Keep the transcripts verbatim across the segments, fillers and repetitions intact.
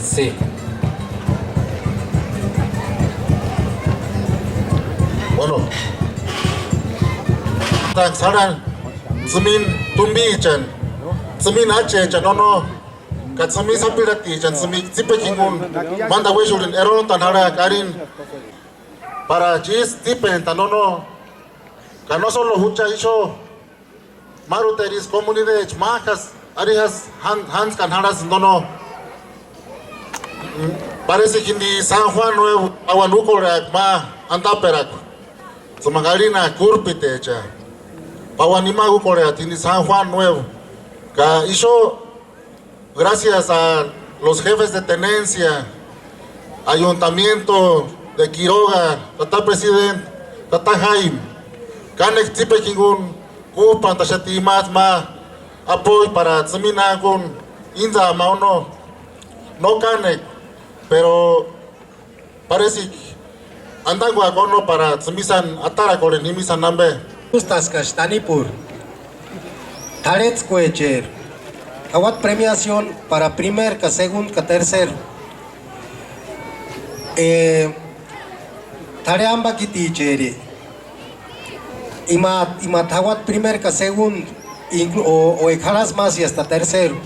Sí. Bueno. Tánksï jarhani tsïmini tumbichani, tsïmini achechani nono, ka tsïmini sapirhatichani tsïmini tsípekua jinguni, mántani uéxurhini erontani jarhak'a arhini: Para ch'ísï tsípentani nono, ka no sólo jucha ixu, máruteru isï komunidadecha mák'u jásï arhijasï ján-, jántskani jarhasïnti nono. Parece jini San Juan Nuevo pauani úkorheaka ma antaperakua, tsïmanku arhinaka kúrpitecha, pauani ima úkorheati jini San Juan Nuevo. Ka ixu, gracias a los jefes de tenencia, Ayuntamiento de Quiroga, tata presidente, tata Jaime, kánekua tsípekua jinguni kújpantaxati imats'ï ma apoyo para tsïmini jankuni íntsaani ma uno. No kánekua, pero parece que antankuaka uno para tsïmisïni atarakorheni jimini ampe. Gustaskaxati anipurhu. T'arhetskuecheri, jauati premiación para primer ka segundo ka tercero. Eh, t'arhe ampakiticheri, ima, ima jauati primer ka segundo, inclu-, o, o eka jarhasï másiasti tercero,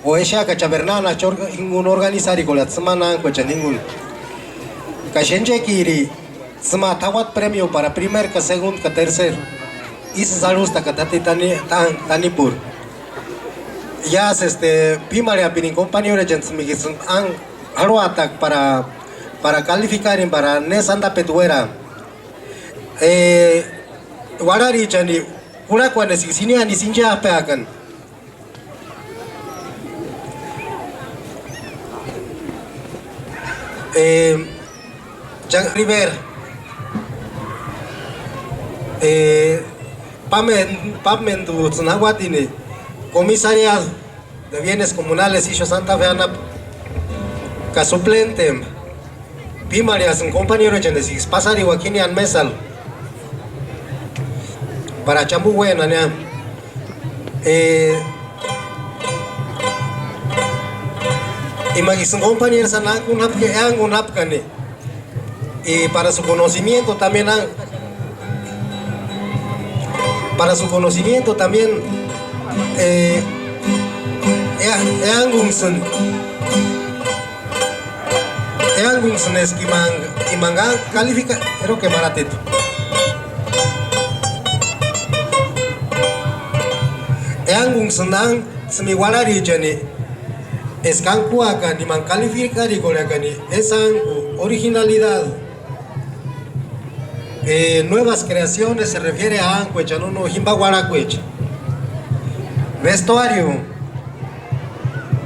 o exeaka cha Bernanachi orga-, jinguni organizarikorheati tsïmani jánkuechani jinguni. Ka xenchekiri, tsïma jauati premio para primer ka segundo ka tercero. Ísï arhustakata tati tani, ta-, tanipurhu. Iásï, este, pímarheapirini compañerochani tsïmikisï an-, jarhuatak'a para, para calificarini para nésï antapeti uéraa. Eh, uarharichani kurhakuani eska siniani isï inchajpeakani. Eh, Jean Rivera, eh, pámen-, pámentuts'ïni jauatini comisariado de bienes comunales ixu Santa Fe anapu, ka suplente. Pímarheasïnti compañerochani eskiksï pasariuaka jiniani mésalu para cha ampe uénani. Eh, imaksï compañeros ani jankuni jápka, eankuni jápkani. Y para su conocimiento también, para su conocimiento también, eh, ea-, eankunksïni. Eankunksïni eska imani, imani ka-, califica, creo que Maratito. Eankunksïni an-, tsïmini uarharichani eska ankuakani imani calificarikorheakani, esa anku originalidad. Eh, nuevas creaciones se refiere a jánkuechani no, jimpa uarhakuecha. Vestuario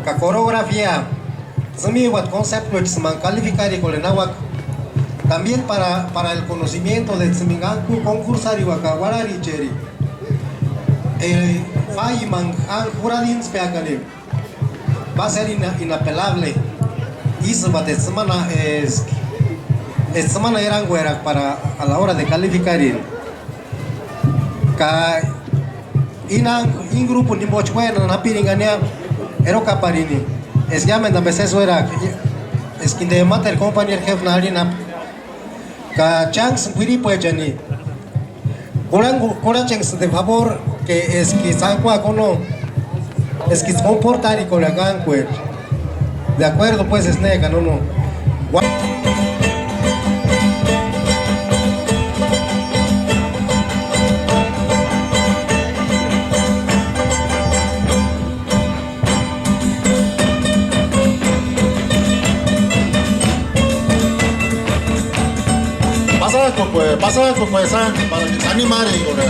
ka coreografía, tsïmiuati conceptoecha tsïmani calificarikorheni jauaka. También para, para el conocimiento de tsïmini anku concursariuaka uarharicheri. Eh, falla imani an-, juraduntspekani. Va a ser ina-, inapelable. Ísï pati tsïmana, es-, es-, tsïmana erankuerakua para a la hora de calificarini. Ka ina, in grupo nimochi uénani japirinhani erokaparini, eska iámentu ampe sési uéraaka, eska inte máteru compañero jefe na arhini japi. Ka chánksïni k'uiripuechani kurhangu-, kurhachenksïni de favor ke eskitsï ankuaka no, eskitsï comportarikorheka jánkuecha. De acuerdo pues, eska nékani no. Pasakokue, pasakokue Santi, para que se animare, ora.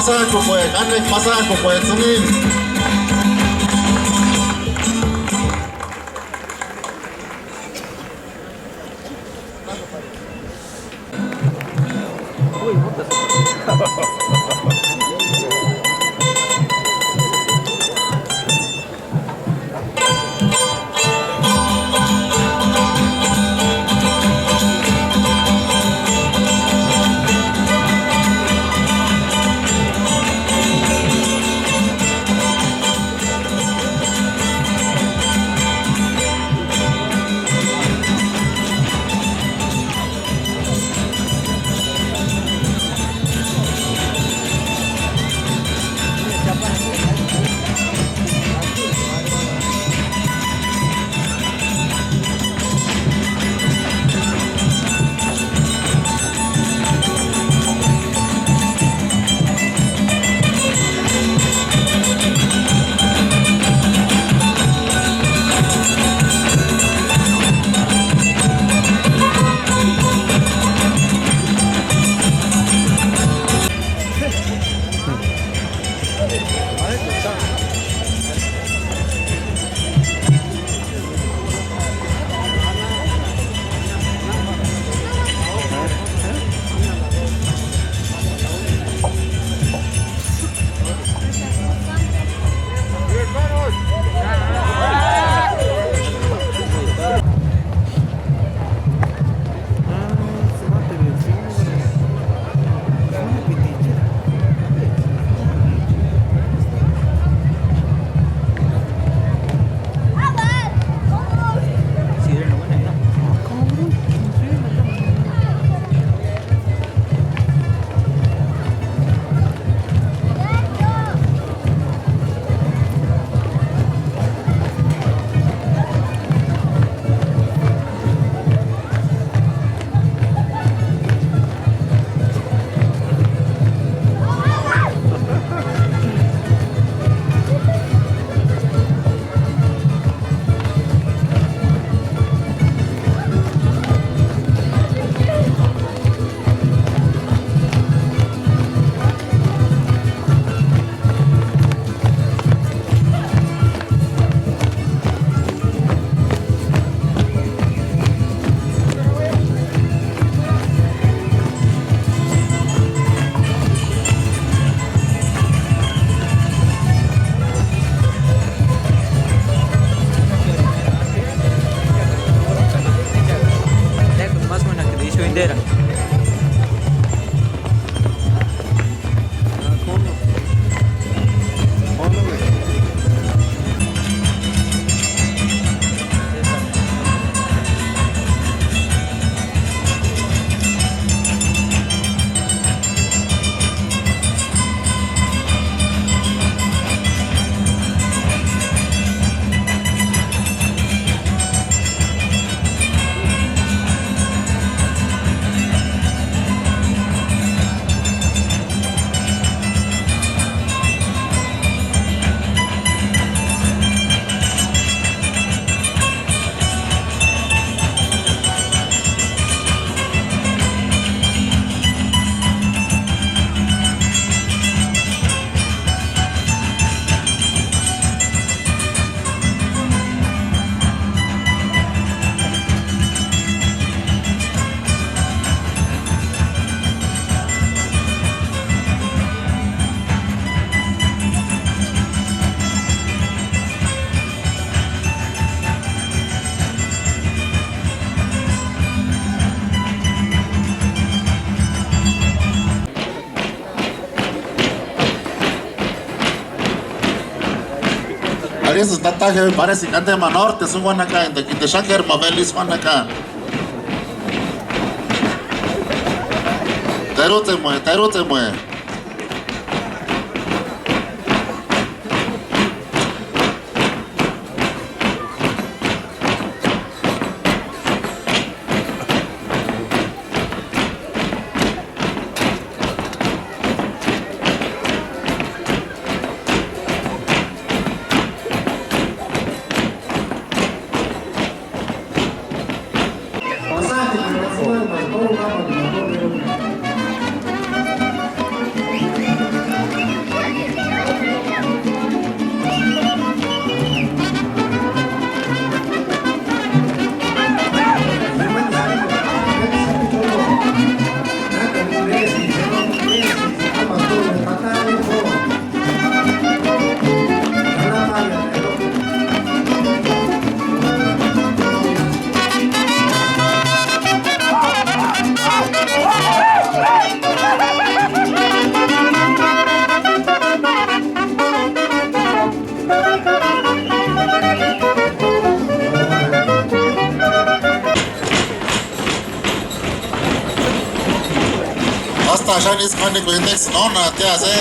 Pasaakukuecha, anekua pasaakukuecha sïmini. Arisï tata jefe, parece que andema norte suni uanaka, enka inte xáni k'éri ma feliz uanaka. Terutsemue, terutsemue. Xáni isï k'ánekua indeksïni nónhatia, se.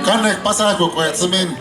Kánekua pasajkukuatsï jimini.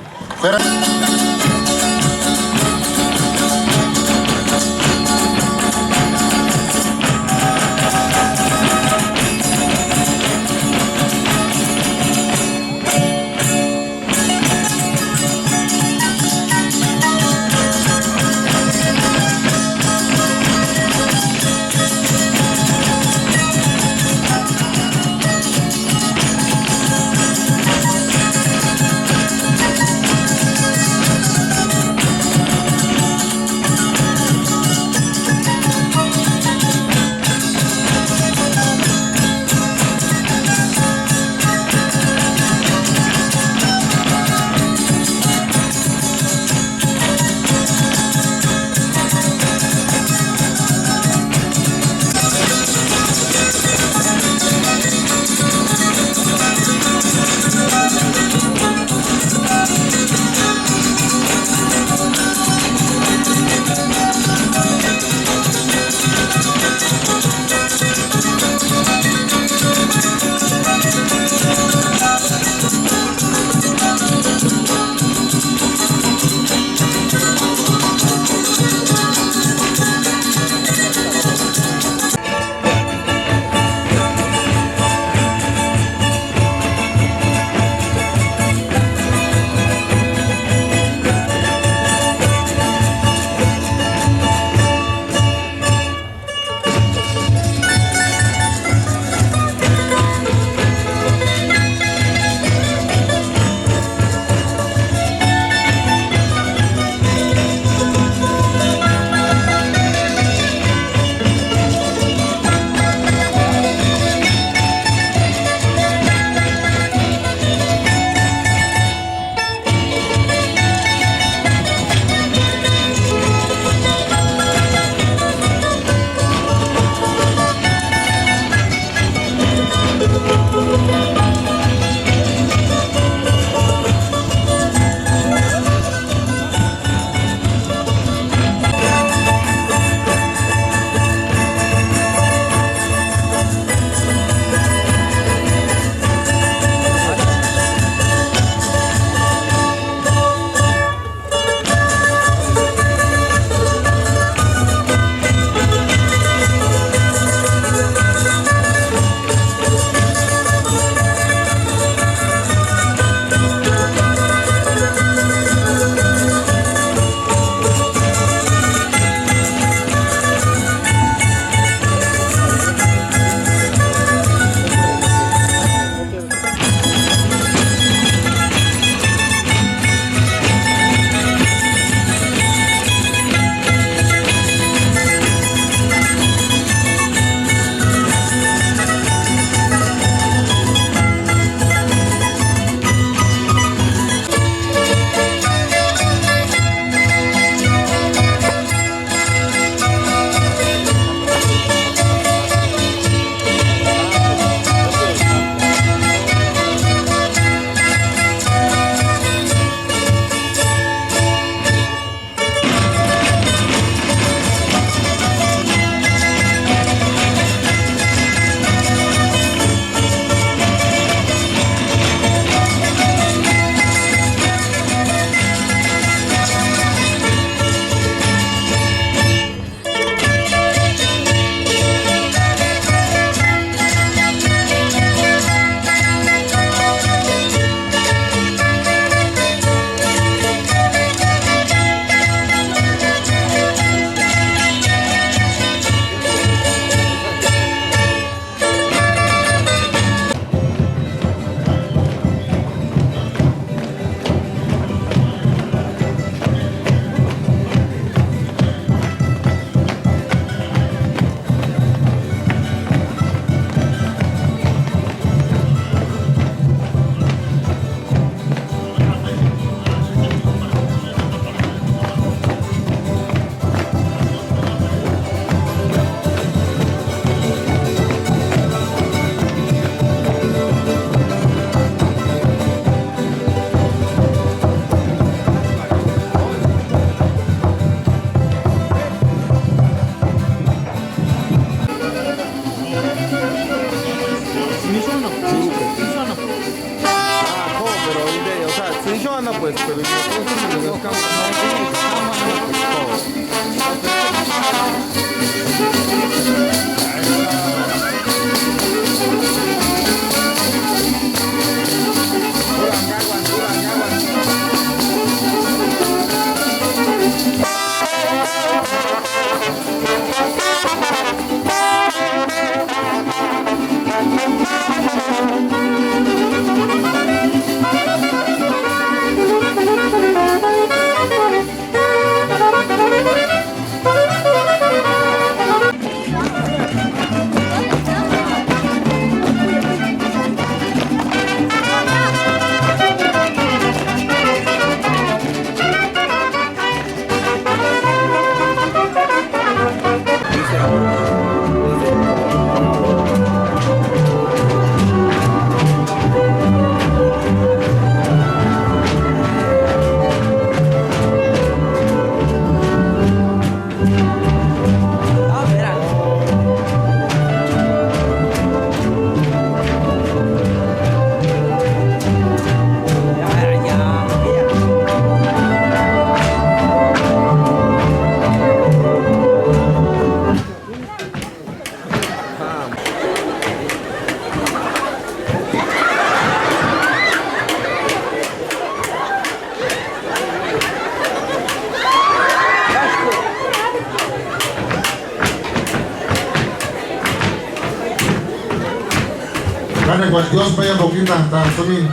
Kánekuachi Diósï p'énheni jukundant'a'ani sïmeni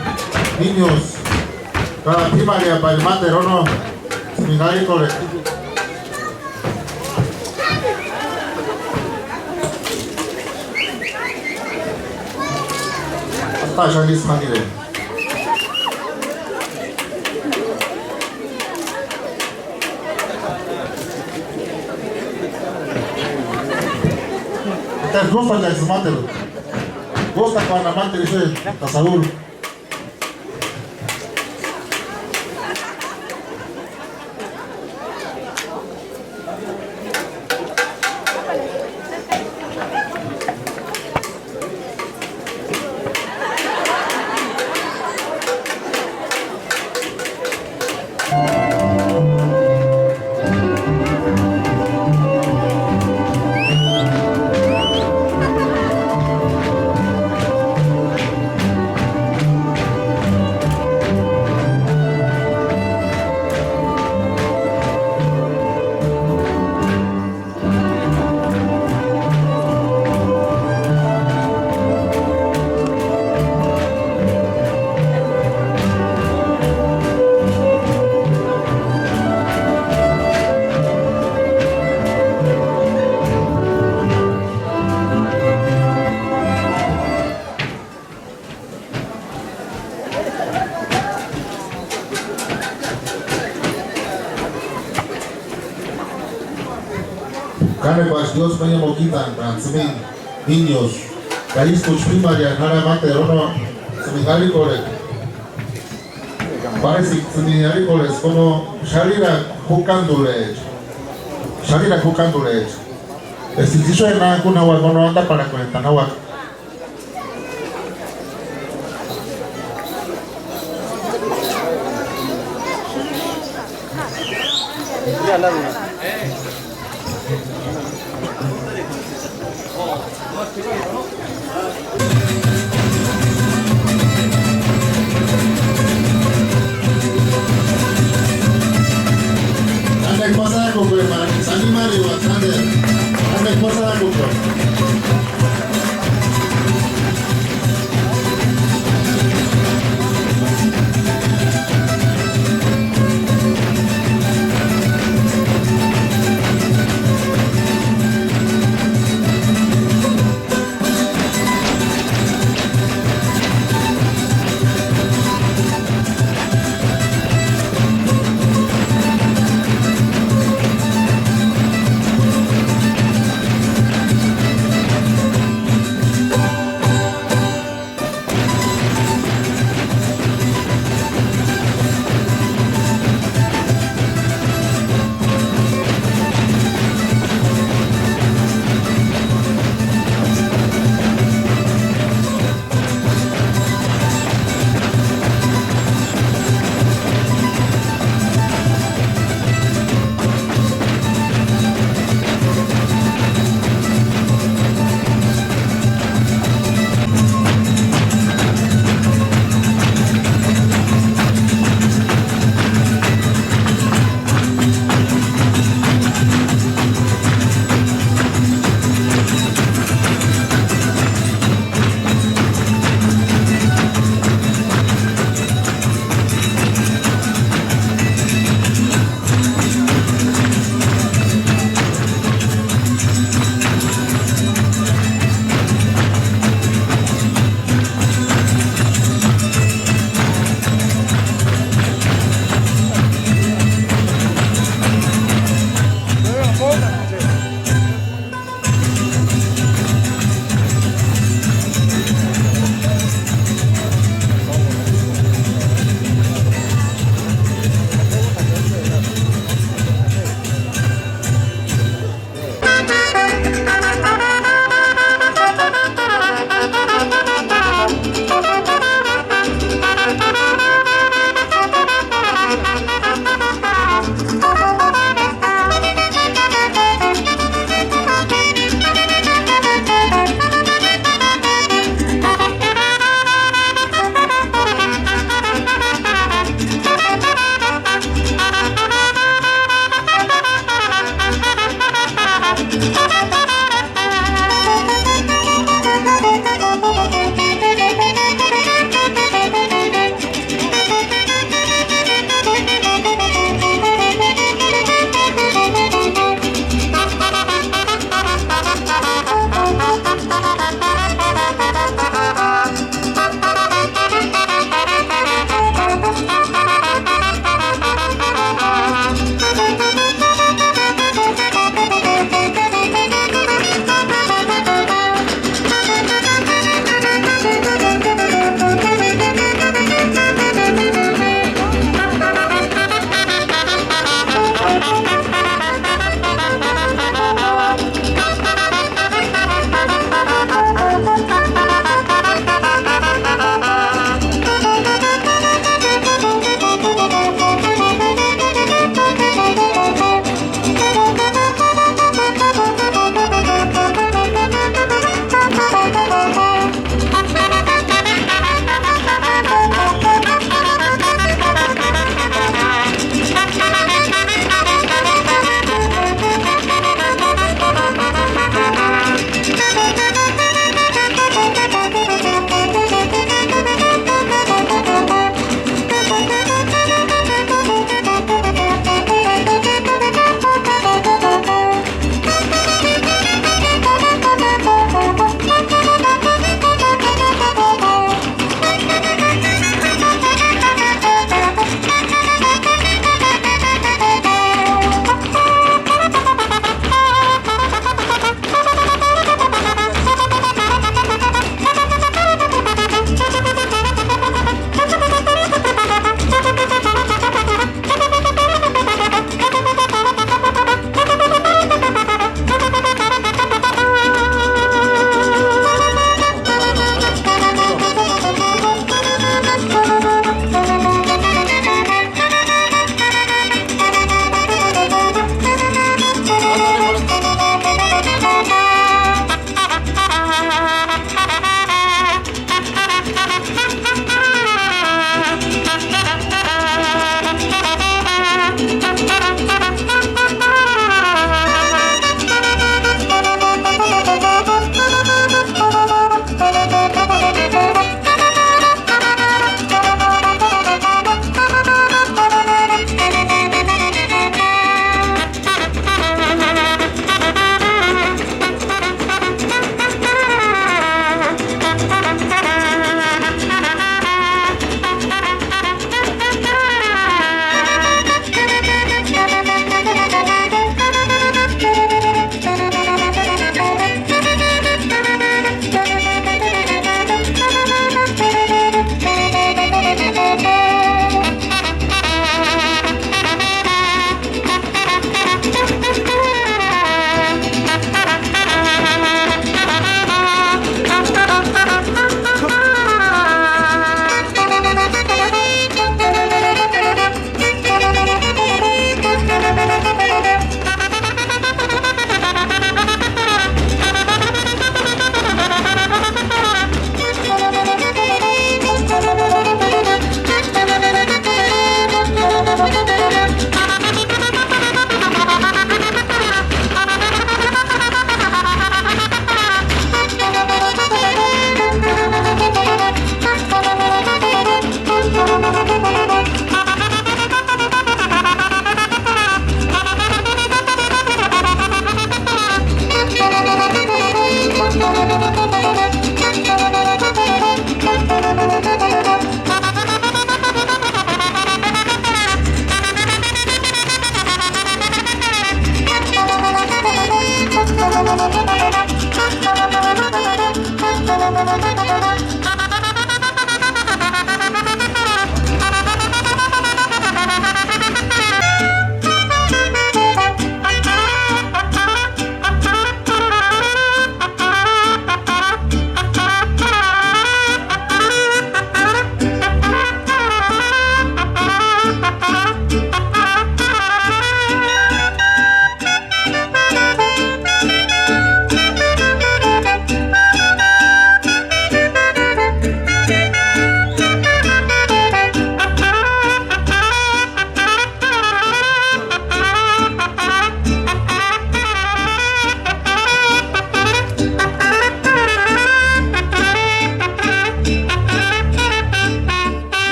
niñosï ka p'ímarhiaparini máteru no sïmeni arhikorheni. Asta xáni isï jánireni. Entonces, gustachaksï máteru. Gustakuarhu máteru isï, ka Saúl. Kánekuachi Diósï p'énheni jukundant'a'ani sïmeni niñosï, ka ískuchi p'ímarhiani jarhani máteru no sïmeni arhikorheni. Parhesïksï sïmeni arhikorhesï komo xarhirakua jukandurhecha, xarhirakua jukandurhecha. Eska itsï ixu enakuni jauaka no antaparhakuentani jauaka. Ande pasakukue, hermano, animariuati ande. Ande pasakukue.